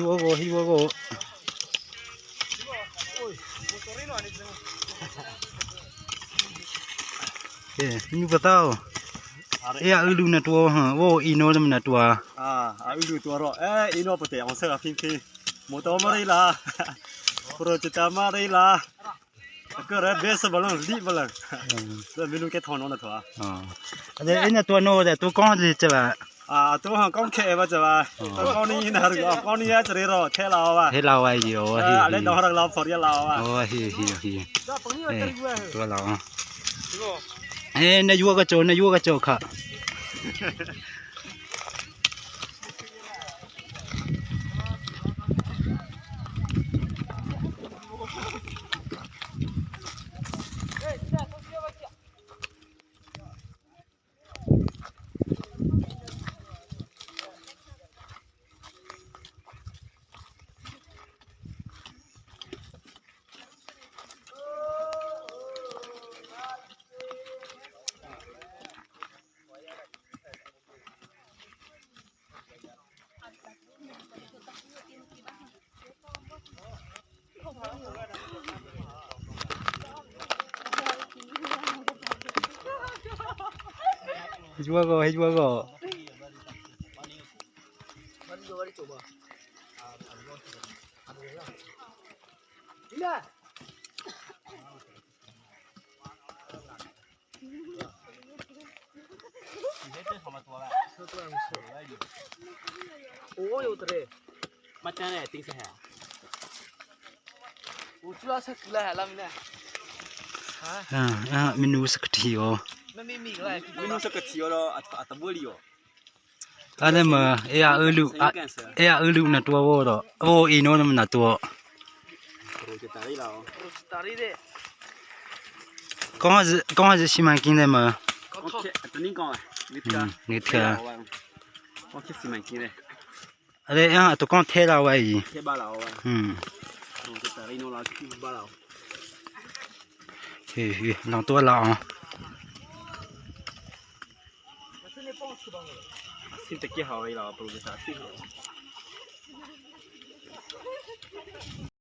ဟံးဝဲဂီၤ ဟံးဝဲဂီၤ နုၤပသးအိၣ် အဲၣ်အအုလုၢ်နတွၤ အိၣ်အံၤနီတမနၤတွၤ အအုလုၢ်တွၤဒီး အဲၣ်အံၤနီပတဲအီၤဆၢဂၤ ဖံဖံ မိၢ်တီမရံလါ ပရိကတၢ်မရံလါ အကရၢဘဲစဘလီၤ လံဘလီၤ မ့ၢ်နုၤကဲထီၣ်နီနထီၣ် အဲၣ်နတွၤနီဒီး တိကီၢ်တကဘၣ် တိကီၢ်နံၤနဟးရူၢ် ကီၢ်နံၤယါစရ့ဒီး ထဲလီၤအီၤဘၣ် ထဲလီၤဝဲအံၤ အလဲၤဒီးဟီၣ်တကလီၤဖီၣ်ယါလီၤအီၤဘၣ် ဟံး ဟံး ဟံး တွၤလီၤ အဲ နယိကစိၤ နယိကစိၤခါ ဟဲယွၤဂီၢ် ဟဲယွၤဂီၢ် မ့ၢ်နုၤစကထံၣ်အီၤ မ့ၢ်နုၤစကထံၣ်အီၤ အါန့ၣ်မ့ၢ် အဲၣ်အအုလုၢ်နတွၤဝဲဒီး အိၣ်အံၤနီနမနၤတွၤ ကီၢ်ဟဲစ့ၣ်ဆံမၤက့ၤန့ၣ်မ့ၢ် နထၢ အလဲၣ် အတကီၢ်ထဲလီၤဝဲအံၤ လီၤတွၤလီၤအီၤ အဆ့ၣ်တက့ၢ်ဟးဝဲအံၤလီၤ ပရူၤကတၢၢ်အဆ့ၣ်